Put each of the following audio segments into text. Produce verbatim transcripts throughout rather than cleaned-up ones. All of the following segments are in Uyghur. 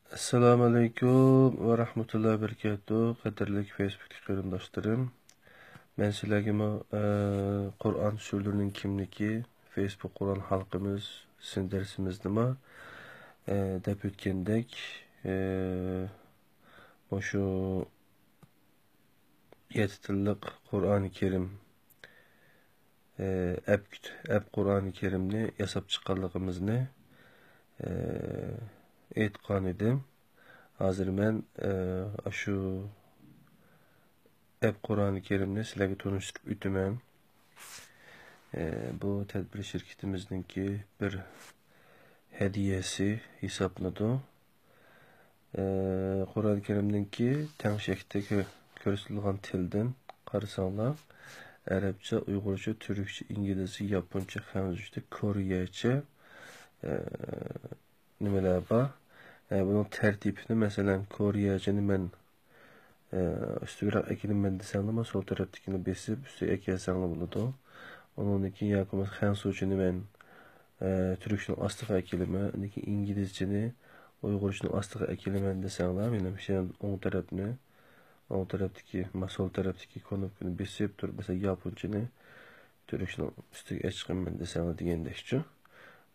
ئەسسالامۇئەلەيكۇم ۋە رەھمەتۇللاھى ۋە بەرىكاتۇھ. قەدىرلىك فېيسبۇكتىكى قېرىنداشلىرىم، مەن سىلەرگىمۇ، ئە، قۇرئان سۈرىلىرىنىڭ كىملىكى فېيسبۇك قۇرئان ھالقىمىز سىن دەرسىمىزدىمۇ، ئە، دەپ ئۆتكەندەك، ئە، مۇشۇ يەتتە تىللىق قۇرئانى كەرىم، ئە، ئەپ، ئەپ قۇرئانى كەرىمنى ياساپ چىققانلىقىمىزنى، ئە، ئېيتقان ئىدىم. ھازىر مەن، ئە، ئاشۇ ئەپ قۇرئانى كەرىمنى سىلەرگە تونۇشتۇرۇپ ئۆتىمەن. ئە، بۇ تەدبىر شىركىتىمىزنىڭكى بىر ھەدىيەسى ھېسابلىنىدۇ. ئە، قۇرئان كەرىمنىڭكى تەڭشەكتە كۆ-، كۆرسىتىلغان تىلدىن قارىساڭلار، ئەرەبچە، ئۇيغۇرچە، تۈركچە، ئىنگلىزچە، ياپونچە، خەنزۇچە، كورېيەچە، ئە، نېمىلەر بار. ئە، بۇنىڭ تەرتىپىنى، مەسىلەن، كورېيەچىنى مەن ئە، ئۈستىگىرەك ئەكېلىمەن دېسەڭلارمۇ، سول تەرەپتىكىنى بېسىپ، ئۈستىگە ئەكەلسەڭلار بولىدۇ. ئۇنىڭدىن كېيىن ياكى بولمىسا خەنزۇچىنى مەن، ئە، تۈركچىنىڭ ئاستىغا ئەكېلىمەن، ئاندىن كېيىن ئىنگلىزچىنى ئۇيغۇرچىنىڭ ئاستىغا ئەكېلىمەن دېسەڭلار، مېنىڭ مۇشۇ ئوڭ تەرەپنى، ئوڭ تەرەپتىكى، ما-، سول تەرەپتىكى كۇنۇپكىنى بېسىپ تۇرۇپ، مەسىلەن، ياپونچىنى تۈركچىنىڭ ئۈستىگە ئەچىقىمەن دېسەڭلار دېگەندەكچۇ.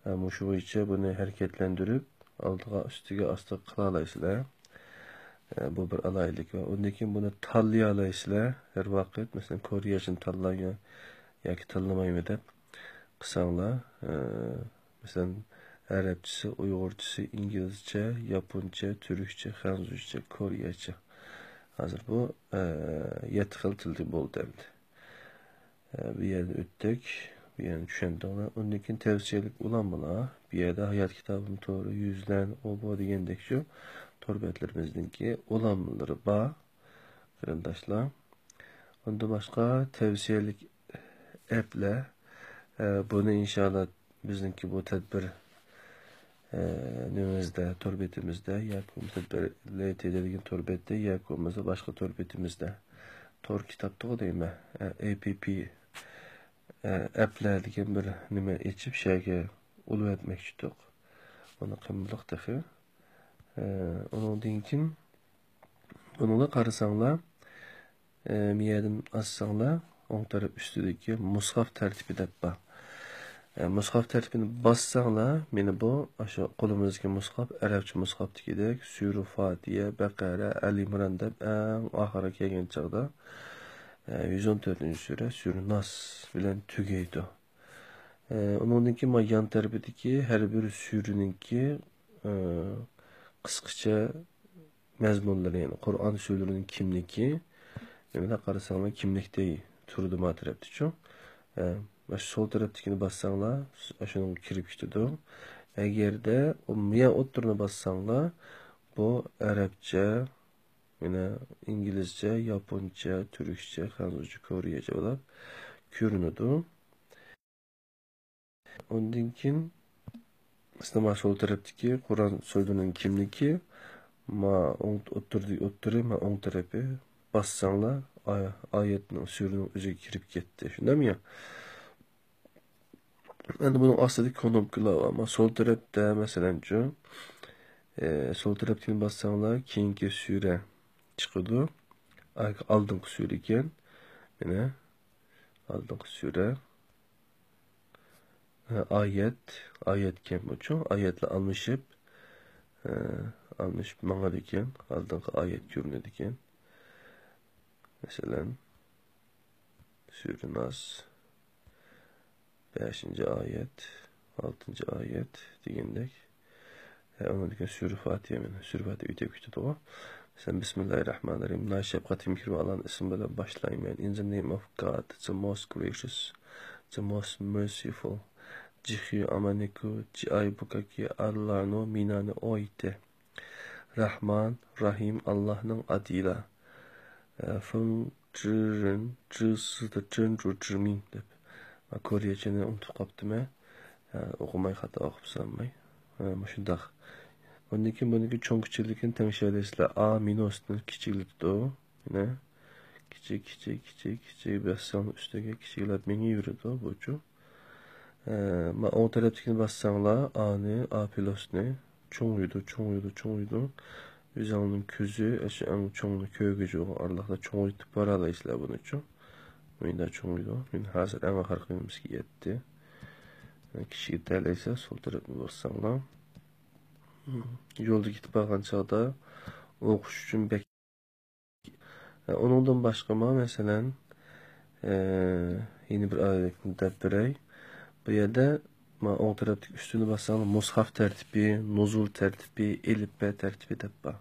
ئە، مۇشۇ بويىچە بۇنى ھەرىكەتلەندۈرۈپ، ئالدىغا، ئۈستىگە، ئاستىغا قىلالايسىلەر. ئە، بۇ بىر ئالاھىدىلىك بار. ئۇندىن كېيىن بۇنى تاللىيالايسىلەر. ھەر ۋاقىت، مەسىلەن، كورېيەچىنى تاللايمەن ياكى تاللىمايمەن دەپ قىلساڭلار، ئە، مەسىلەن، ئەرەبچىسى، ئۇيغۇرچىسى، ئىنگلىزچە، ياپونچە، تۈركچە، خەنزۇچە، كورېيەچە. ھازىر بۇ، ئە، يەتتە خىل تىلدا بولدى ئەمدى. ئە، بۇ يەردىن ئۆتتۇق، بۇ يەرنى چۈشەندىڭلار. ئۇندىن كېيىن تەۋسىيەلىك ئۇلانمىلار. بۇ يەردە ھايات كىتابىم تورى، يۈزلەن، ئوبو دېگەندەكچۇ تور بەتلىرىمىزنىڭكى ئۇلانمىلىرى بار، قېرىنداشلار. ئۇندىن باشقا تەۋسىيەلىك ئەپلەر. ئە، بۇنى ئىنشاللا بىزنىڭكى بۇ تەدبىر، ئە، نېمىمىزدە، تور بېتىمىزدە ياكى بولمىسا بىر لەيتىدە دېگەن تور بەتتە ياكى بولمىسا باشقا تور بېتىمىزدە، تور كىتابتىغۇ دەيمەن، ئە، ئەي پىي پىي، ئە، ئەپلەر دېگەن بىر نېمە ئېچىپ، شۇ يەرگە ئۇلىۋەتمەكچىدۇق. ئۇنى قىلمىدۇق تېخى. ئە، ئۇنىڭدىن كېيىن بۇنىڭغا قارىساڭلار، ئە، مىيەدىن ئاچساڭلار، ئوڭ تەرەپ ئۈستىدىكى مۇسھاف تەرتىپى دەپ بار. ئە، مۇسھاف تەرتىپىنى باسساڭلار، مانا بۇ، ئاشۇ قولىمىزدىكى مۇسھاف، ئەرەبچە مۇسھافتىكىدەك، سۈرە فاتىھە، بەقەرە، ئەل ئىمران دەپ ئەڭ ئاخىرىغا كەلگەن چاغدا، ئە، يۈز ئون تۆتىنچى سۈرە، سۈرە ناس بىلەن تۈگەيدۇ. ئە، ئۇنىڭدىن كېيىن مانا يان تەرىپىدىكى ھەر بىر سۈرىنىڭكى، ئە، قىسقىچە مەزمۇنلىرى، يەنى قۇرئان سۈرىلىرىنىڭ كىملىكى، نېمىدە قارىساڭلار كىملىكتەي تۇرىدۇ ما تەرەپتىچۇ. ئە، مانا شۇ سول تەرەپتىكىنى باسساڭلار، شۇنىڭغا كىرىپ كېتىدۇ. ئەگەردە ئۇ مىيا ئوتتۇرىنى باسساڭلار، بۇ ئەرەبچە، يەنە ئىنگلىزچە، ياپونچە، تۈركچە، خەنزۇچە، كورېيەچە بولۇپ كۆرۈنىدۇ. ئۇندىن كېيىن، ئىسلام سول تەرەپتىكى قۇرئان سۈرىلىرىنىڭ كىملىكى، ما ئوڭ ئوتتۇرىدىكى ئوتتۇرى، ما ئوڭ تەرىپى باسساڭلار، ئا-، ئايەتنىڭ، سۈرىنىڭ ئۆزىگە كىرىپ كەتتى. شۇنداقمۇ يا؟ ئەمدى بۇنىڭ ئاستىدا كۇنۇپكىلار بار. ما سول تەرەپتە، مەسىلەنچۇ، ئە، سول تەرەپتىن باسساڭلار، كېيىنكى سۈرە چىقىدۇ. ئا-، ئالدىنقى سۈرە ئىكەن. مانا، ئالدىنقى سۈرە. ئايەت، ئايەتكەن بۇچۇ. ئايەتلەر ئالمىشىپ، ئالمىشىپ ماڭىدىكەن. ئالدىنقى ئايەت كۆرۈنىدىكەن. مەسىلەن، سۈرە ناس، بەشىنچى ئايەت، ئالتىنچى ئايەت دېگەندەك. ھە، ئۇنىڭدىن كېيىن سۈرە فاتىھە، مانا سۈرە فاتىھە ئۆتۈپ كېتىدىغۇ. مەسىلەن، بىسمىللاھىررەھمانىررەھىم. ناھايىتى شەپقەتلىك مېھرىبان ئاللاھنىڭ ئىسمى بىلەن باشلايمەن. In the name of God, the most gracious, the most merciful. Jihi Amaniku, Jiai Bukaki, Arlano, Minani Oite. رەھمان، رەھىم، ئاللاھنىڭ ئاتى بىلەن. فېڭ، جىرىن، جىسىدا، جىنجۇ، جىمىڭ دەپ. كورېيەچىنى ئۇنتۇپ قاپتىمەن. ئوقۇماي خاتا ئوقۇپ سالماي. مۇشۇنداق. ئۇندىن كېيىن بۇنىڭكى چوڭ كىچىكلىكىنى تەڭشەيلى سىلەر. ئا مىنۇسنى كىچىكلىتىدۇ. مانا. كىچىك، كىچىك، كىچىك، كىچىك باسساڭ ئۈستىگە كىچىكلەپ مېڭىۋېرىدۇ بۇچۇ. ئە، ما-، ئوڭ تەرەپتىكىنى باسساڭلار، ئانى، ئا پلۇسنى چوڭىيىدۇ، چوڭىيىدۇ، چوڭىيىدۇ. ئۆزۈڭنىڭ كۆزى ئاشۇ ئەڭ چوڭنى كۆرگۈچى بولغان ئارىلىقتا چوڭىيتىپ بارالايسىلەر بۇنىچۇ. مۇنداق چوڭىيىدۇ. مەن ھازىر ئەڭ ئاخىرقى نېمىسىگە يەتتى. كىچىكىتەلەيسىلەر، سول تەرەپنى باسساڭلار. يولدا كېتىپ بارغان چاغدا ئوقۇش ئۈچۈن بەك ئۇنىڭدىن باشقىمۇ، مەسىلەن، ئە، يەنە بىر ئايەتنى دەپ بېرەي. بۇ يەردە مانا ئوڭ تەرەپتىكى ئۈستىنى باسساڭلار، مۇسھاف تەرتىپى، نۇزۇل تەرتىپى، ئېلىپبە تەرتىپى دەپ بار.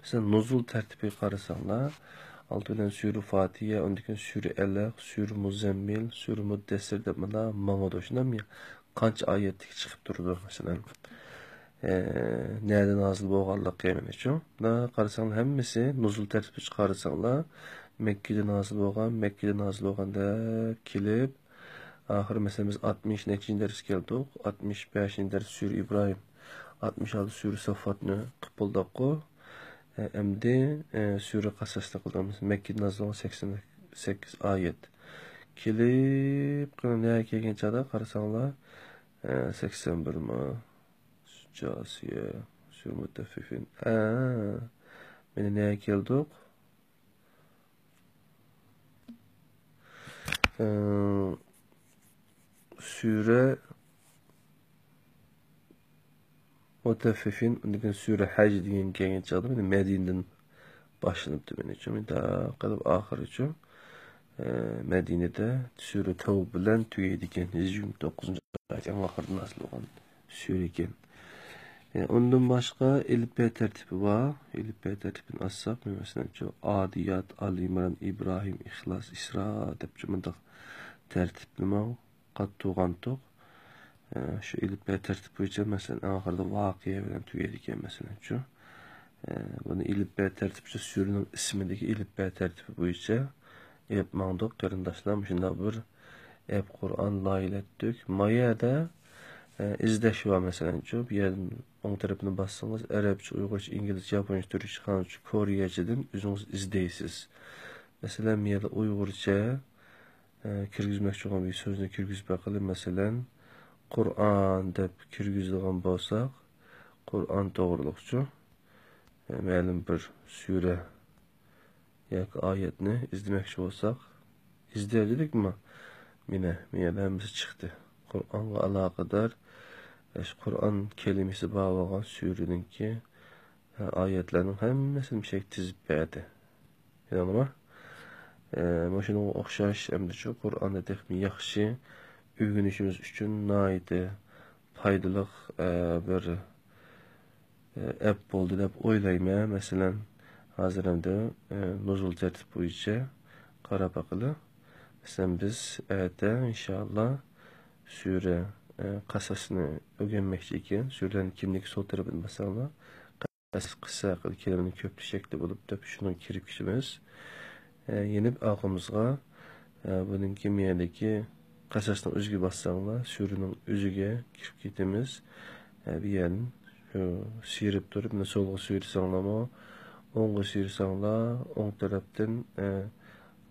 مەسىلەن، نۇزۇل تەرتىپىگە قارىساڭلار، ئالدى بىلەن سۈرە فاتىھە، ئۇندىن كېيىن سۈرە ئەلەق، سۈرە مۇزەممىل، سۈرە مۇددەسسىر دەپ مانا ماڭىدۇ، شۇنداقمۇ؟ قانچە ئايەتتىكى چىقىپ تۇرىدۇ، مەسىلەن. ئە، نەدە نازىل بولغانلىقى مانا شۇ. مانا قارىساڭلار، ھەممىسى نۇزۇل تەرتىپىچە قارىساڭلار، مەككىدە نازىل بولغان، مەككىدە نازىل بولغان دەپ كېلىپ، ئاخىرى، مەسىلەن، بىز ئاتمىش نەچچىنچى دەرسكە كەلدۇق. ئاتمىش بەشىنچى دەرس سۈرە ئىبراھىم، ئاتمىش ئالتە سۈرە ساففاتنى قىلىپ بولدۇققۇ. ئە، ئەمدى، ئە، سۈرە قەسەسنى قىلدۇق. مەككىدە نازىل بولغان سەكسەن سەككىز ئايەت. كېلىپ، قېنى، نەگە كەلگەن چاغدا قارىساڭلار، ئە، سەكسەن بىرمۇ؟ جاسىيە، سۈرە مۇتەففىفىن. ئە، مانا نەگە كەلدۇق؟ ئە، سۈرە مۇتەففىفىن، ئۇندىن كېيىن سۈرە ھەج دېگەن كەلگەن چاغدا، مانا مەدىنىدىن باشلىنىپتۇ، مېنىڭچە، مۇنداق قىلىپ ئاخىرىچۇ، ئە، مەدىنىدە سۈرە تەۋبە بىلەن تۈگەيدىكەن. يۈز يىگىرمە توققۇزىنچى ئايەت ئەڭ ئاخىرىدا نازىل بولغان سۈرە ئىكەن. ئە، ئۇندىن باشقا ئېلىپبە تەرتىپى بار. ئېلىپبە تەرتىپىنى ئالساق، مەسىلەنچۇ، ئادىيات، ئالى ئىمران، ئىبراھىم، ئىخلاس، ئىسرا دەپچۇ مۇنداق تەرتىپنىمۇ قاتتۇغانتۇق. ئە، شۇ ئېلىپبە تەرتىپ بويىچە، مەسىلەن، ئەڭ ئاخىرىدا ۋەقىئە بىلەن تۈگەيدىكەن، مەسىلەنچۇ. ئە، بۇنى ئېلىپبە تەرتىپىچە سۈرىنىڭ ئىسمىدىكى ئېلىپبە تەرتىپى بويىچە ئېلىپ ماڭدۇق، قېرىنداشلار. مۇشۇنداق بىر ئەپ قۇرئان لايىھەلەتتۇق. ما يەردە، ئە، ئىزدەش بار، مەسىلەنچۇ. بۇ يەردىن ئوڭ تەرەپنى باسسىڭىز، ئەرەبچە، ئۇيغۇرچە، ئىنگلىزچە، ياپونچە، تۈركچە، خەنزۇچە، كورېيەچىدىن ئۆزىڭىز ئىزدەيسىز. مەسىلەن، بۇ يەردە ئۇيغۇرچە، ئە، كىرگۈزمەكچى بولغان بىر سۆزنى كىرگۈزۈپ بېقىلى، مەسىلەن، قۇرئان دەپ كىرگۈزىدىغان بولساق، قۇرئان توغرۇلۇقچۇ، ئە، مەلۇم بىر سۈرە ياكى ئايەتنى ئىزدىمەكچى بولساق، ئىزدەۋېلىكمۇ؟ مانا، مانا ھەممىسى چىقتى. قۇرئانغا ئالاقىدار، ئە، شۇ قۇرئان كەلىمىسى بار بولغان سۈرىنىڭكى، ئە، ئايەتلەرنىڭ ھەممىسىنى مۇشۇ يەرگە تىزىپ بەردى. بىلدىڭلارمۇ؟ ئە، مۇشۇنىڭغا ئوخشاش ئەمدىچۇ قۇرئاننى تېخىمۇ ياخشى ئۆگىنىشىمىز ئۈچۈن ناھايىتى پايدىلىق، ئە، بىر، ئە، ئەپ بولدى دەپ ئويلايمەن. مەسىلەن، ھازىر ئەمدى، ئە، نۇزۇل تەرتىپ بويىچە قاراپ باقىلى. مەسىلەن، بىز ئەتە ئىنشائاللا سۈرە، ئە، قەسەسنى ئۆگەنمەكچى ئىكەن. سۈرىلەرنىڭ كىندىكى سول تەرىپىنى باسساڭلار، قەسەس قىسسە ھەققىدە كەلىمىنىڭ كۆپلۈك شەكلى بولۇپ دەپ شۇنىڭغا كىرىپ كېتىمىز. ئە، يەنە ئارقىمىزغا، ئە، بۇنىڭكى مەيەردىكى قەسەسنىڭ ئۆزىگە باسساڭلار، سۈرىنىڭ ئۆزىگە كىرىپ كېتىمىز. ئە، بۇ يەردىن شۇ سىيرىپ تۇرۇپ، مانا سولغا سىيرىساڭلارمۇ، ئوڭغا سىيرىساڭلار، ئوڭ تەرەپتىن، ئە،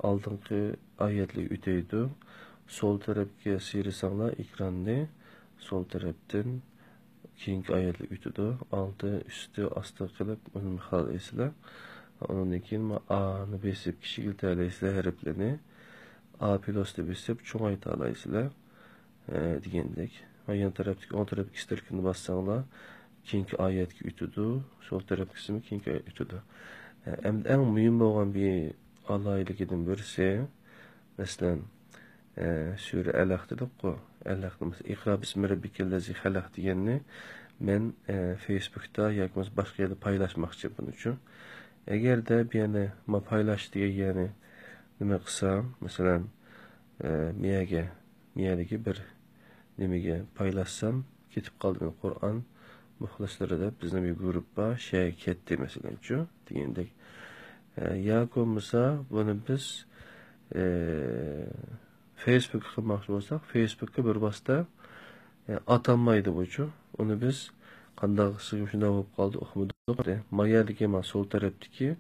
ئالدىنقى ئايەتلىك ئۆتەيدۇ. سول تەرەپكە سىيرىساڭلار ئېكراننى، سول تەرەپتىن كېيىنكى ئايەتلەر ئۆتىدۇ. ئالدى، ئۈستى، ئاستى قىلىپ، ئۇنى خالايسىلەر. ئۇنىڭدىن كېيىن ما-، ئانى بېسىپ، كىچىكلىتەلەيسىلەر ھەرپلەرنى. ئا پلۇسنى بېسىپ، چوڭايتالايسىلەر، ئە، دېگەندەك. ۋە يان تەرەپتىكى، ئوڭ تەرەپتىكى ئىككى تۈركۈمنى باسساڭلار، كېيىنكى ئايەتكە ئۆتىدۇ. سول تەرەپكىسىمۇ كېيىنكى ئايەتكە ئۆتىدۇ. ئە، ئەمدى ئەڭ مۇھىم بولغان بىر ئالاھىدىلىكىدىن بىرسى، مەسىلەن، ئە، سۈرە ئەلەق دېدۇققۇ. ئەلەقنى، مەسىلەن، ئىقرا بىسمى رەببىكەللەزى خەلەق دېگەننى مەن، ئە، فېيسبۇكتا ياكى بولمىسا باشقا يەردە پايلاشماقچى بۇنىڭ ئۈچۈن. ئەگەردە بۇ يەرنى ما پايلاش دېگەن يەرنى نېمە قىلسام، مەسىلەن، ئە، مىيەگە، مىيەدىكى بىر نېمىگە پايلاشسام، كېتىپ قالدى مېنىڭ قۇرئان مۇخلىسلىرى دەپ بىزنىڭ بىر گۇرۇپپا شۇ يەرگە كەتتى، مەسىلەنچۇ، دېگەندەك. ئە، ياكى بولمىسا بۇنى بىز، ئە، فېيسبۇكقا قىلماقچى بولساق، فېيسبۇكقا بىر ۋاسىتە، ئە، ئاتالمايدۇ بۇچۇ. ئۇنى بىز قانداق قىلساق شۇنداق بولۇپ قالدى، ئۇقمىدۇق. ما يەردىكى، ما سول تەرەپتىكى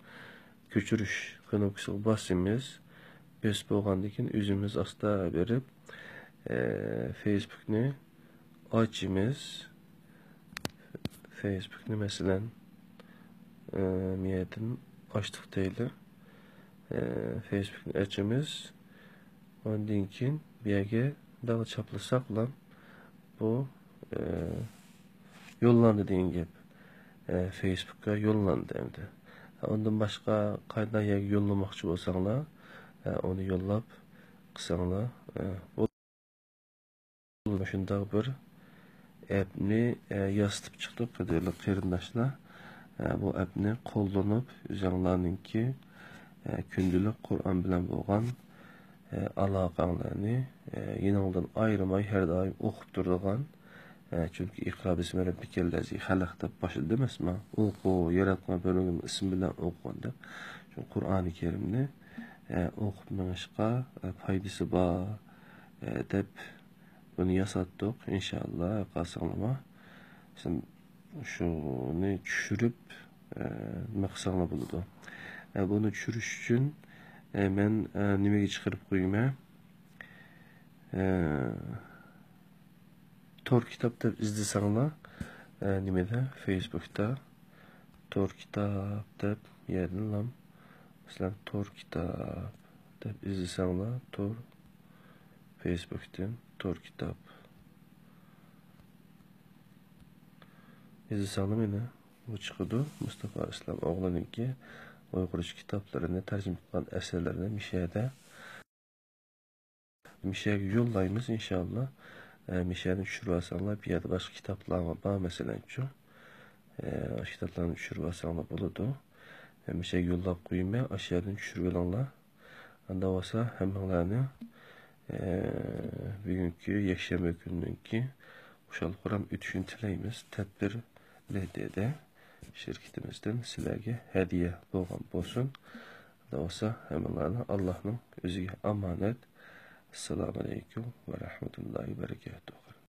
كۆچۈرۈش كنوپكىسىغا باسىمىز. بېسىپ بولغاندىن كېيىن ئۆزىمىز ئاستا بېرىپ، ئە، فېيسبۇكنى ئاچىمىز. فېيسبۇكنى مەسىلەن، ئە، مۇ يەردىن ئاچتۇق دەيلى. ئە، فېيسبۇكنى ئاچىمىز. ئاندىن كېيىن بۇ يەرگە دالا چاپلىساقلا، بۇ، ئە، يوللاندى دېگەن گەپ. ئە، فېيسبۇكقا يوللاندى ئەمدى. ئۇندىن باشقا قايدا يەرگە يوللىماقچى بولساڭلار، ئە، ئۇنى يوللاپ قىلساڭلار، ئە، بۇ مۇشۇنداق بىر ئەپنى، ئە، ياسىتىپ چىقتۇق، قەدىرلىك قېرىنداشلار. ئە، بۇ ئەپنى قوللىنىپ، ئۆزۈڭلارنىڭكى، ئە، كۈندىلىك قۇرئان بىلەن بولغان، ئە، ئالاقەڭلارنى، ئە، يېنىڭدىن ئايرىماي، ھەر دائىم ئوقۇپ تۇرىدىغان، ئە، چۈنكى «ئىقرا بىسمى رەببىكەللەزى خەلەق» دەپ باشلىدى ئەمەسمۇ؟ ئوقۇ، ياراتقان پەرۋەردىگىمنىڭ ئىسمى بىلەن ئوقۇغىن دەپ. شۇ قۇرئانى كەرىمنى، ئە، ئوقۇپ مېڭىشقا، ئە، پايدىسى بار، ئە، دەپ بۇنى ياساتتۇق. ئىنشائاللا، قالساڭلارما، سىز شۇنى چۈشۈرۈپ، ئە، نېمە قىلساڭلار بولىدۇ. ئە، بۇنى چۈشۈرۈش ئۈچۈن، ئە، مەن، ئە، نېمىگە چىقىرىپ قويىمەن؟ ئە، تور كىتاب دەپ ئىزدىسەڭلار، ئە، نېمىدە، فېيسبۇكتا تور كىتاب دەپ يەردىنلا، مەسىلەن، تور كىتاب دەپ ئىزدىسەڭلار، تور، فېيسبۇكتىن تور كىتاب ئىزدىسەڭلار مېنى، بۇ چىقىدۇ. مۇستافا ئىسلام ئوغلىنىڭكى ئۇيغۇرچە كىتابلىرىنى، تەرجىمە قىلغان ئەسەرلىرىنى مىشەدە مىشەگە يوللايمىز، ئىنشاللا. ئە، مىشەنى چۈشۈرۈۋالساڭلار، بۇ يەردە باشقا كىتابلارمۇ بار، مەسىلەنچۇ. ئە، ئاشۇ كىتابلارنى چۈشۈرۈۋالساڭلار بولىدۇ. ئە، مىشەگە يوللاپ قويىمەن، ئاشۇ يەردىن چۈشۈرۈۋېلىڭلار. ئانداق بولسا، ھەممىڭلارنى، ئە، بۈگۈنكى يەكشەنبە كۈنىنىڭكى خۇشال-خۇرام ئۆتۈشىنى تىلەيمىز. تەدبىر لىدىدە شىركىتىمىزدىن سىلەرگە ھەدىيە بولغان بولسۇن. دەۋالسا ھەممىڭلارنى ئاللاھنىڭ ئۆزىگە ئامانەت. ئەسسالامۇ ئەلەيكۇم ۋە رەھمەتۇللاھى ۋە بەرىكاتۇھۇ.